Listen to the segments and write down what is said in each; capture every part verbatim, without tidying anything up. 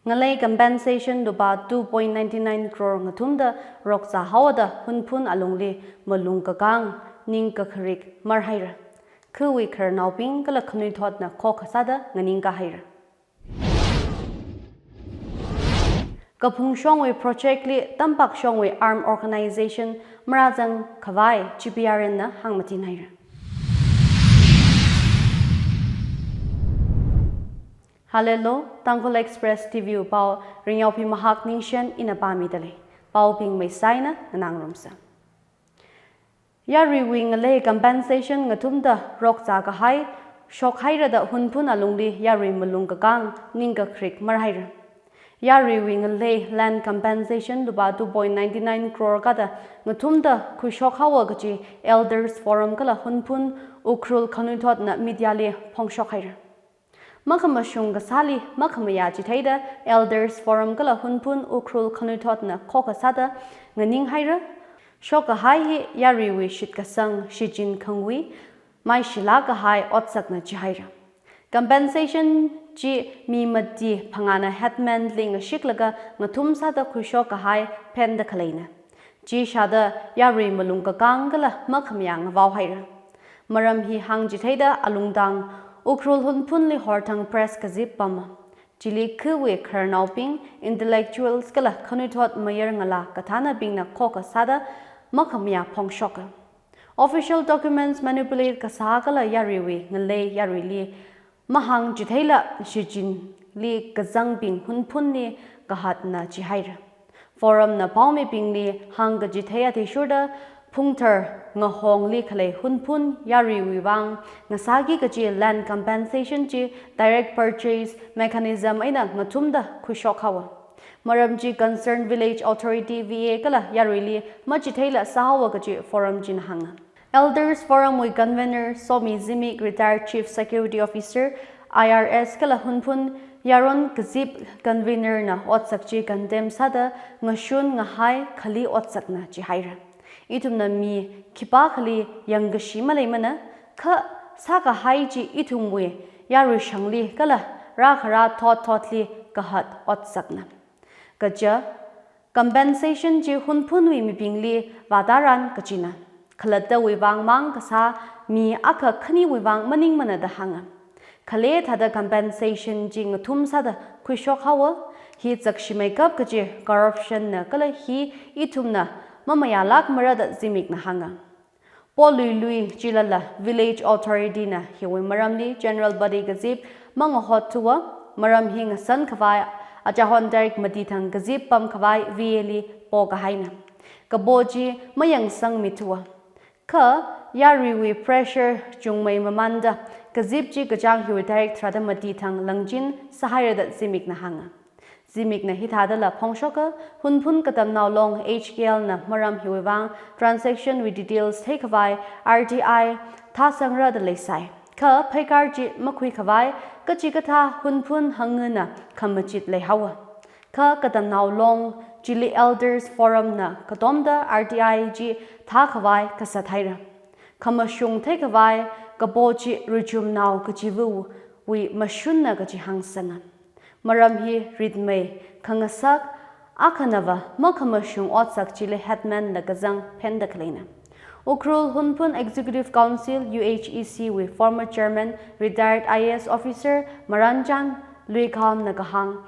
Ngalei compensation lupā two point nine nine crore ngathumda rokzā haoda Hunphun alungli malung kakāng, ning kakharik marhaira. Khawui khararnaobing kala khanuithotna khokkha sāda nganingkā haira. Kaphungshongwui project li Tampakshongwui armed organization marāzang khavai G P R N na hāngmatin haira. Hallelujah, Tangkhul Express T V wui pao, Ringyaophi Mahak Ningshen ina pāmida lei. Paobing meisaina nganāngarumsa. Yaruiwui ngalei compensation ngathumda rokzā kahai shokhaira da Hunphun alungli yarui malung kakāng, ning kakharik marhaira. Yaruiwui ngalei land compensation lupā two point nine nine crore kada ngathumda khuishok haowa kaji Elders Forum kala Hunphun Ukhrul khanuithotna media li phongshok haira. Makhamashung kasāli makhamayā chitheida Elders Forum kala Hunphun Ukhrul khanuithotna khokkha sāda nganing haira. Shok kahai hi yaruiwui shitkasang shichin khangui maishilāk kahai otsakna chihaira. Compensation chi mi mati phangāna headman li ngashiklaga ngathum sāda khuishok kahai phenda khaleina. Chi shāda yarui malung kakāng kala makhamayā ngavao haira. Maram hi hāngchitheida alungdang Ukhrul Hunphun li horthang press kazip pama. Chili khawui khararnaobing, intellectuals kala khanuithot mayar ngalā kathānabingna khokkha sāda makhamayā phongshoka. Official documents manipulate kasā kala yaruiwui ngalei yaruili mahāngchitheila shichinli kazangbing Hunphunli kahatna chihaira. Forum na paomibingli hāngkachithei athishurda phungthar ngahongli khalei Hunphun yaruiwui vang ngasāki kaji land compensation chi direct purchase mechanism eina ngathumda khuishok haowa. Maram chi concerned village authority, V A kala yaruili machitheila sāhaowa kaji forum china hānga. Elders Forum wui convener Somi Zimik, retired Chief Security Officer, I R S kala Hunphun yaron kazip convener na otsak chi condemn sāda ngashun ngahai khali otsakna chihaira. Ithumna mi khipākhali yangkashi maleimana, kha sākahai chi ithumwui yarui shangli kala rākhara thotthotli kahat otsakna. Kaja, compensation chi Hunphunwui mibingli vātharan kachina. Khalattawui vang mang kasā mi akha khaniwui vang maningmana da hānga. Khale thāda compensation chi ngathum sāda khuishok haowa, hi zakshimeikap kaji corruption na kala hi ithumna mamayālākmara da Zimikna hānga. Poluilui chilala village authority na hiwui maramli general body kazip mangahotthuwa, maram hi ngasan khavai achahon tarik mati thang kazip pamkhavai V A li pokahaina. Kapo chi mayangsangmithuwa. Kha yaruiwui pressure chungmei mamānda kazip chi kachāng hiwui tarik tharāda mati thang langchin sāhaira da Zimikna hānga. Zimikna hithādala phongshoka, Hunphun Katamnao Long H K L na maram hiwui vang transaction wui details theikhavai R T I thāsangra da leisai. Kha pheikar chi makhuikhavai kachikathā Hunphun hangngana khamachit leihaowa. Kha Katamnao Long chili Elders Forum na katomda R T I chi thākhavai kasā thaira. Khamashung theikhavai kapo chi Ruchumnao kachiva̱wui mashunna kaji hāngsanga. Maram hi ritmei khangasak akhanava makhamashung otsak chili headman na kazang phenda khaleina. Ukhrul Hunphun Executive Council, U H E C wui former chairman, retired I A S officer Maranchang Luikham na kahāng,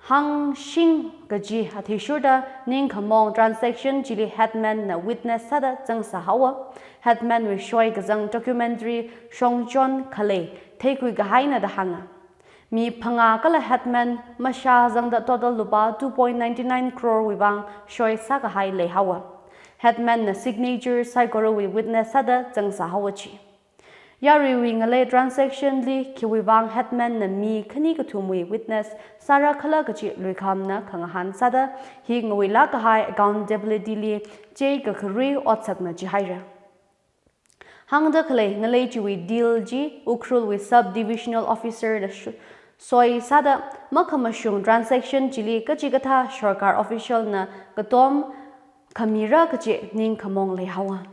hāngshing kaji athishurda ningkhamong transaction chili headman na witness sāda zangsā haowa. Headman wui shoi kazang documentary shongchon khalei theikhui kahaina da hānga. Mi phangā kala headman mashā zangda total lupā two point nine nine crore wui vang shoi sākahai leihaowa. Headman na signature saikorawui witness sāda zangsā haowa chi. Yaruiwui ngalei transaction li khiwui vang headman na mi khani kathumwui witness sāra khala kaji Luikhamna khangahān sāda hi ngawuilāk kahai accountability li chei kakharui otsakna chihaira. Hāngda khalei ngalei chiwui deal chi Ukhrulwui sub divisional officer da shu-, soi sāda makhamashung transaction chili kachikathā sarkar official na katom khamira kaji ningkhamong leihaowa.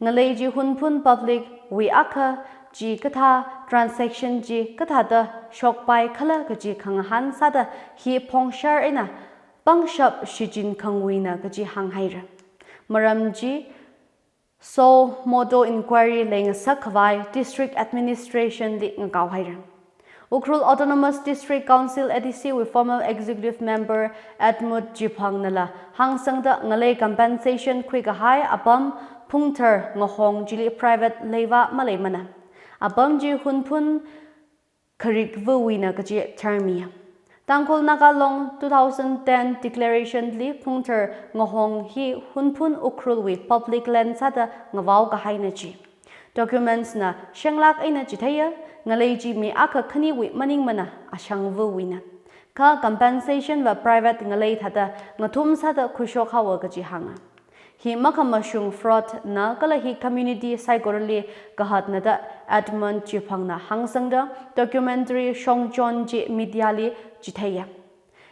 Ngalei chi Hunphun public wui akha chi kathā, transaction chi kathāda shokpai khala kaji khangahān sāda hi phongshar eina pangshap shichin khangwuina kaji hānghaira. Maram chi suo motu inquiry leingasak khavai District Administration li ngakao haira. Ukhrul Autonomous District Council, A D C wui former executive member Edmund Chiphang nala hāngsangda ngalei compensation khuikahai apam phungthar ngahong chili private leivā maleimana. Apam chi Hunphun kharik vawuina kaji tharmiya. Tangkhul Naga Long two thousand ten declaration li phungthar ngahong hi Hunphun Ukhrul wui public land sāda ngavao kahaina chi. Documents na shenglak eina chitheiya, ngalei chi mi akha khaniwui maningmana, ashang vawuina. Kha compensation va private ngalei thāda ngathum sāda khuishok haowa kaji hānga. Hi makhamashung fraud na kala hi community saikorali kahatna da Edmund Chiphang na hāngsangda documentary shongchon chi media li chitheiya.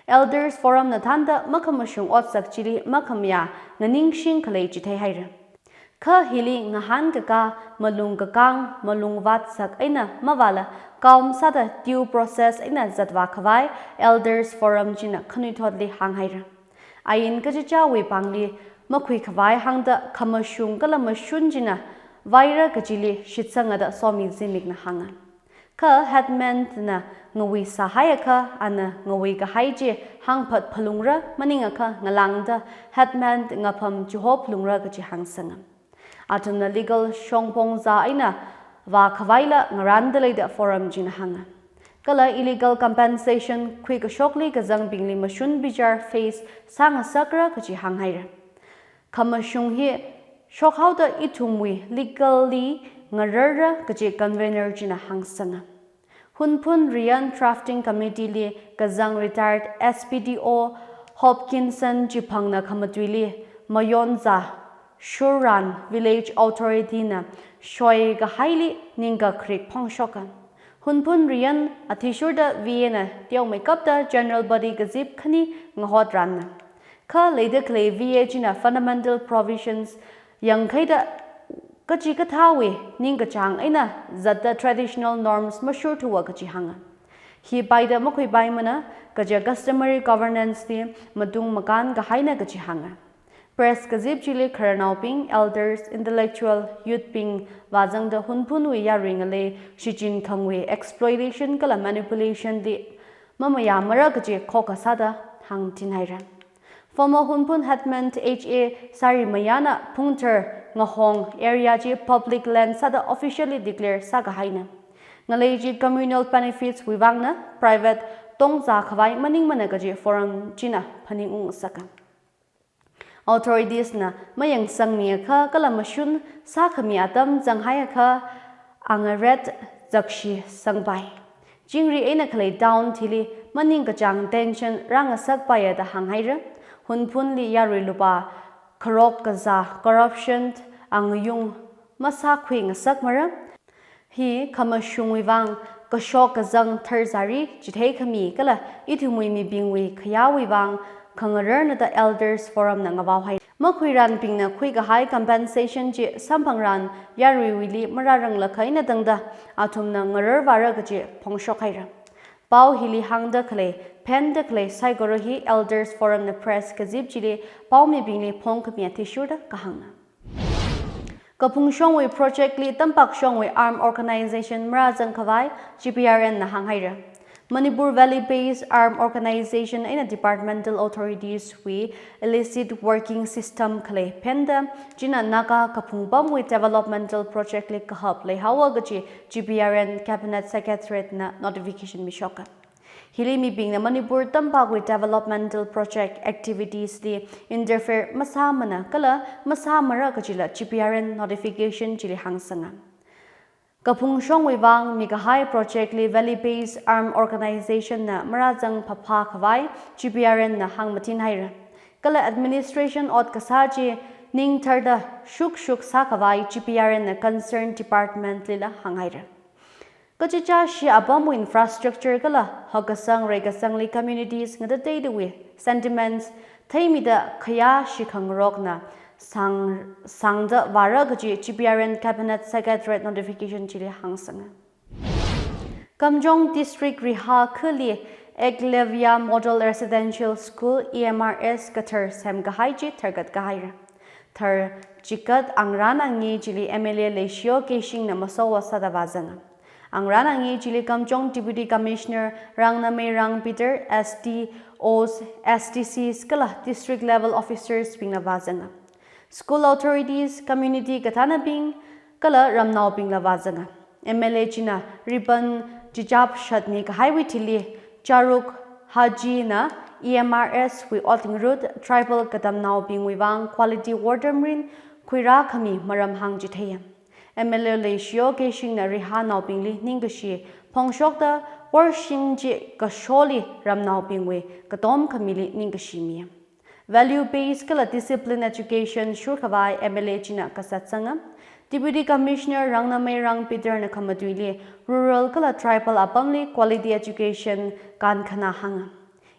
Elders Forum na thānda makhamashung otsak chili makhamayā nganingshing khalei chithei haira. Kha hili ngahānkakā, malung kakang, malung vātsak eina mavāla calm sāda due process eina zatvā khavai Elders Forum china khanuithotli hānghaira. Ain kachichāwui pāngli makhui khavai hāngda khamashung kala mashun china vaira kajili shitsanga da Somi Zimikna hānga. Kha headman na ngawui sāhaiakha, ana ngawui kahai chi hāngphat phalungra, maningakha ngalāngda headman ngapham chiho phalungra kaji hāngsanga. Athumna legal shongpong zā eina vā khavaila ngarānda lei da Forum china hānga. Kala illegal compensation khuikashokli kazangbingli mashun bichar face sāngasakra kaji hānghaira. Khamashung hi shokhaoda ithumwui legally ngararra kaji convener china hāngsanga. Hunphun Riyan Drafting Committee li kazang retired S P D O Hopkinson Chiphang na khamatuili mayonzā Shuran Village Authority na shoi kahaili ningkakharik phongshoka. Hunphun Riyan athishurda V A na teomeikapta general body kazip khani ngahot ranna. Kha leida khalei V A china fundamental provisions yangkhaida kachikathāwui ningkachāng eina zatda traditional norms mashurthuwa kaji hānga. Hi paida makhuipaimana, kaja customary governance li matung makān kahaina kaji hānga. Press kazip chili khararnaobing, elders, intellectual, youth bing vāzangda Hunphunwui yarui ngalei shichin khangwui exploitation kala manipulation li mamayāmara kaji khokkha sāda hāngthinhaira. Former Hunphun headman H A Sarimayana phungthar ngahong area chi public land sāda officially declare sākahaina. Ngalei chi communal benefits wui vangna, private tongzā khavai maningmana kaji Forum china phaningung sāka. Authorities na mayangsangmiakha kala mashun sākhami atam zanghaiakha angaret zakshi sangpai. Chingri eina khalei town thili maningkachāng tension rāngasakpaiya da hānghaira. Hunphunli yarui lupā kharok kazā corruption angayung masākhui ngasakmara. Hi khamashungwui vang kashok kazang tharzari chitheikhami kala ithumwui mibingwui khayāwui vang khangararna da Elders Forum na ngavaohai. Makhuiranbingna khuikahai compensation chi samphangran yaruiwuili marāranglakha eina tangda athumna ngararvāra kaji phongshokhaira. Pao hili hāngda khalei, phenda khalei saikora hi Elders Forum na press kazip chili paomibingli phongkhami athishurda kahāngna. Kaphungshongwui project li Tampakshongwui armed organization marāzang khavai G P R N na hānghaira. Manipur Valley Based Armed Organization eina departmental authorities wui illicit working system khalei phenda china Naga kaphungpamwui developmental project li kahap leihaowa kaji G P R N Cabinet Secretariat na notification mishoka. Hili mibingna Manipur tampakwui developmental project activities li interfere masāmana kala masāmara kajila G P R N notification chili hāngsanga. Kaphungshongwui vang mikahai project li Valley Based Armed Organization na marāzang phapha khavai G P R N na hāngmathinhaira. Kala administration ot kasā chi ningtharda shukshuk sākhavai G P R N na concerned department lila hānghaira. Kachichā shi apamwui infrastructure kala hakkasang reikasangli communities ngatateidawui sentiments theimida khayā shikhangarokna sang, sangda vāra kaji G P R N Cabinet Secretariat notification chili hāngsanga. Kamjong District Riha khali Eklavya Model Residential School, E M R S, kathar semkahai chi tharkat kahaira. Thar chikat angrān angi chili M L A Leishiyo Keishingna masowa sāda vāzanga. Angrān angi chili Kamjong Deputy Commissioner Rangnameirang Peter, S D Os, S D Cs kala District Level Officers bingna vāzanga. School authorities, community kathānabing kala ramnaobingla vāzanga. M L A china ribbon chichap shatmi kahaiwui thili Charuk Hajina E M R S wui ot ngarut tribal katamnaobingwui vang quality water mirin khuirā khami maram hāngchitheiya. M L A Leishiyo Keishingna Rihanaobingli ningkashi phongshokta worshim chi kasholi ramnaobingwui katom khamili ningkashi miya. Value based kala discipline education shurkhavai M L A china kasat sanga. Deputy Commissioner Rangnameirang Peter na khamatuili rural kala tribal apamli quality education kankhana hānga.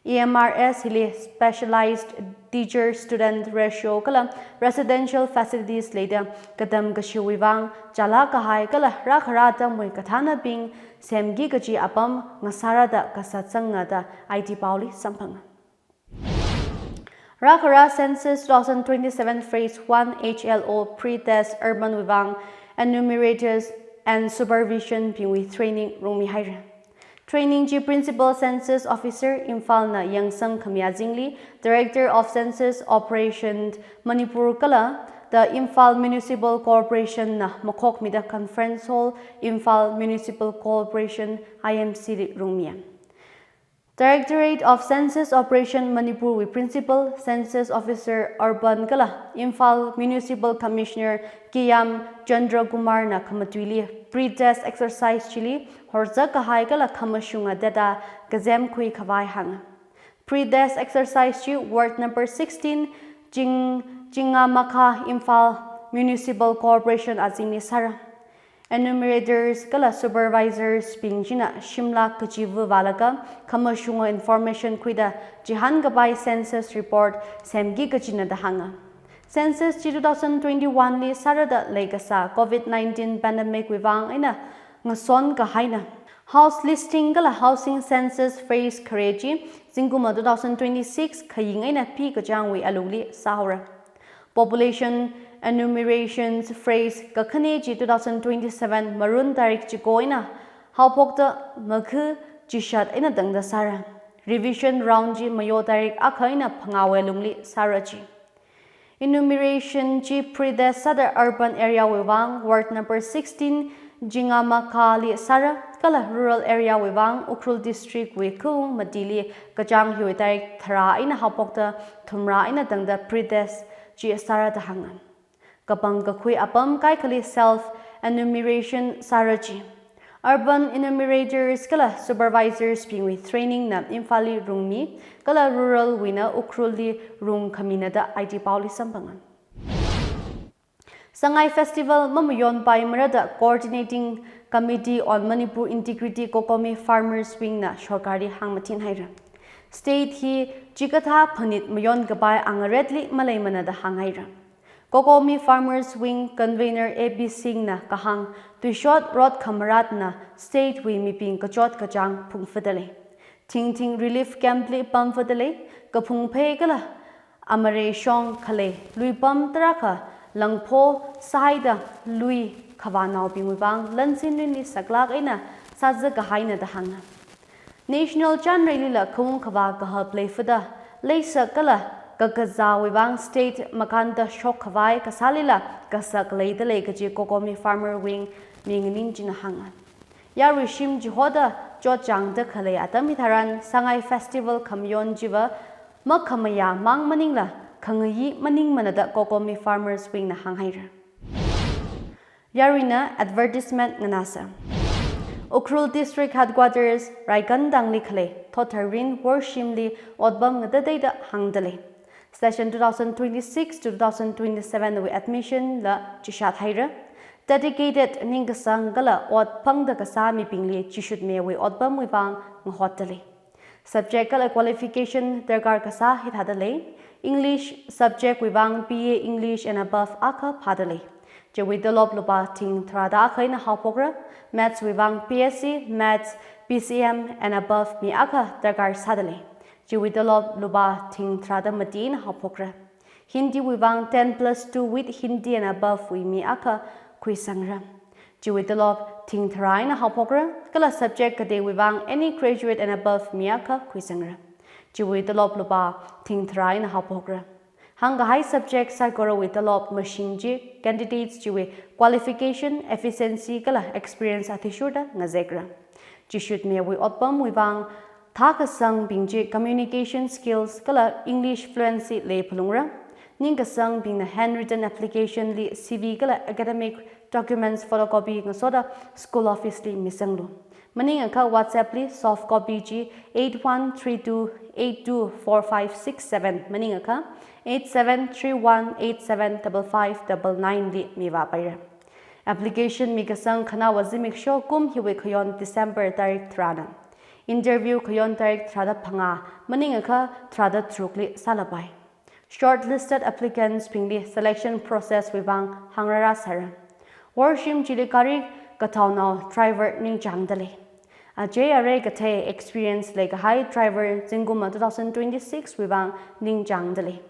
E M R S hili specialized teacher student ratio kala residential facilities leida katam kashiwui vang chālak kahai kala rākhara tamwui kathānabing semki kaji apam ngasārada kasat sanga da I T paoli samphanga. Rākhara Census two thousand twenty-seven Phase one H L O pre-test urban wui vang enumerators and supervision bingwui training rungmihaira. Training chi Principal Census Officer Imphal na yangsang khami azingli Director of Census Operations Manipur kala the Imphal Municipal Corporation na makhokmida Conference Hall, Imphal Municipal Corporation, I M C li rungmiya. Directorate of Census Operation Manipur wui Principal Census Officer Urban kala Imphal Municipal Commissioner Kiyam Chandra Kumar na khamatuili pre-test exercise chili horzak kahai kala khamashunga data kazem khuikhavai hānga. Pre-test exercise chi ward number sixteen, Ching-, Chingamakha, Imphal Municipal Corporation azingli sāra. Enumerators kala supervisors bing china shimlak kachiva vālaga khamashunga information khuida chihānkapai census report semki kajina da hānga. Census chi two thousand twenty-one li sārada leikasā COVID nineteen pandemic wui vang eina ngason kahaina. House listing kala housing census phase khare chi zingkum two thousand twenty-six khaying eina phikachāngwui alungli sāhaora. Population enumeration phase kakhane chi two thousand twenty-seven March tarik chiko eina haophokta Magha chishat eina tangda sāra. Revision round chi May tarik akha eina phangāwui alungli sāra chi. Enumeration chi pre-test sāda urban area wui vang ward number sixteen Chingamakha li sāra kala rural area wui vang Ukhrul District wui khaung matili kachāng hiwui tarik tharā eina haophokta thumrā eina tangda pre-test chi sāra da hānga. Kapang kakhui apam kaikhali self enumeration sāra chi. Urban enumerators kala supervisors bingwui training na Imphal li rungmi kala rural wuina Ukhrul li rung khamina da I T paoli samphanga. Sangai Festival mamayonpaimara da Coordinating Committee on Manipur Integrity COCOMI Farmers Wing na sorkarli hāngmathin haira. State hi chikathā phanit mayonkapai angaretli maleimana da hānghaira. COCOMI Farmers Wing Convener A P Singh na kahāng tuishot rot khamaratna state wui mibing kachot kachāng phungfada lei. Thingthing relief camp li pamfada lei, kaphung phei kala amarei shong khalei luipam tarākha langpho sāhaida lui khavānaobingwui vang lansin rinli saklak eina sāza kahaina da hānga. National chanreilila khaung khavā kahap leifada, leisak kala kakazāwui vang state makānda shokkhavai kasālila kasak leida lei kaji COCOMI Farmer Wing mi nganing china hānga. Yarui shim chihoda chotchāngda khalei atam hitharan Sangai Festival khamayon chiva makhamayāmang maningla khangayi maningmana da COCOMI Farmers Wing na hānghaira. Yaruina advertisement nganāsa. Ukhrul District Headquarters Raikantangli khalei Thotharin Worshimli otpam ngatateida hāngda lei. Session two thousand twenty-six to two thousand twenty-seven wui admission la chishat haira. Dedicated ningkasang kala ot phangda kasā mibingli chishutmewui otpamwui vang ngahotda lei. Subject kala qualification darkar kasā hithāda lei. English subject wui vang B A English and above akha phāda lei. Chiwui tolop lupā thing tharāda akha eina haophokra. Maths wui vang B S C Maths, P C M and above mi akha darkar sāda lei. Chiwui tolop lupā thing tharāda mati eina haophokra. Hindi wui vang ten plus two with Hindi and above wui mi akha khuisangra. Chiwui tolop thing tharā eina haophokra, kala subject kateiwui vang any graduate and above mi akha khuisangra. Chiwui tolop lupā thing tharā eina haophokra. Hāngkahai subject saikorawui tolop mashing chi candidates chiwui qualification, efficiency kala experience athishurda ngazekra. Chishutmewui otpamwui vang thākasangbing chi communication skills kala English fluency leiphalungra. Ningkasangbingna handwritten application li C V kala academic documents photocopy ngasoda school office li misanglu. Maningakha WhatsApp li soft copy chi eight one three two eight two four five six seven maningakha eight seven three one eight seven double five double nine li mivāpaira. Application mikasang khanaowa zimiksho kum hiwui khayon December tarik tharāna. Interview khayon tarik tharāda phangā maningakha tharāda tharukli sālapai. Shortlisted applicants bingli selection process wui vang hāngrāra sāra. Worshim chili gari kathaonao driver ningchāngda lei. Ajei arei kathei experience leikahai driver zingkumva two thousand twenty-six wui vang ningchāngda lei.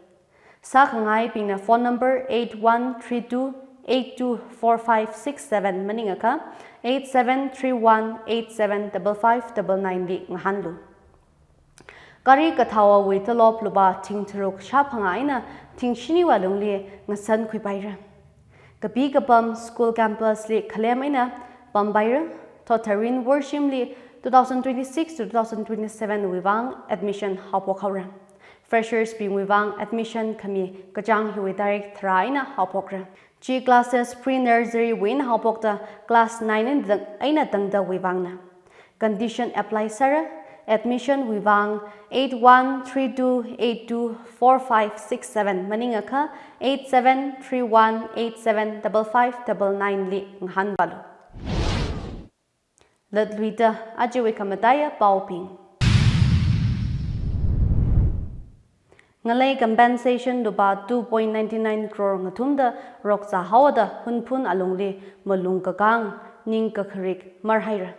Sākhangaibingna phone number eight one three two eight two four five six seven maningakha eight seven three one eight seven double five double nine li ngahānlu. Gari kathaowawui tolop lupā thing tharuk shāphangā eina thing shiniwui lungli ngasankhuipaira. Kapi kapam school campus li khalem eina pampaira. Thotharin worshimli two thousand twenty-six to two thousand twenty-seven wui vang admission haophokhaora. Freshers bingwui vang admission khami kachāng hiwui tarik tharā eina haophokra. Chi classes pre-nursery wui eina haophokta class nine eina tang-, eina tangdawui vangna. Condition apply sāra. Admission wui vang eight one three two eight two four five six seven maningakha eight seven three one eight seven double five double nine li ngahānvālu. Latluida ajawui khamataiya paobing. Ngalei compensation lupā two point nine nine crore ngathumda rokzā haoda Hunphun alungli malung kakang ning kakharik marhaira.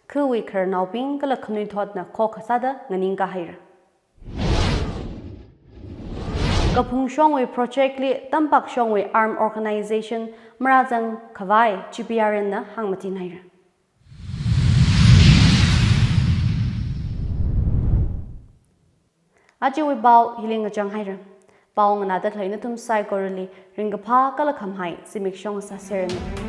Khawui khararnaobing kala khanuithotna khokkha sāda nganingkā haira. Kaphungshongwui project li Tampakshongwui armed organization marāzang khavai G P R N na hāngmatin haira. Ajawui pao hili ngachang haira. Pao nganāda khalei nathum saikorali ringkaphā kala khamahai zimiksho sāseranu.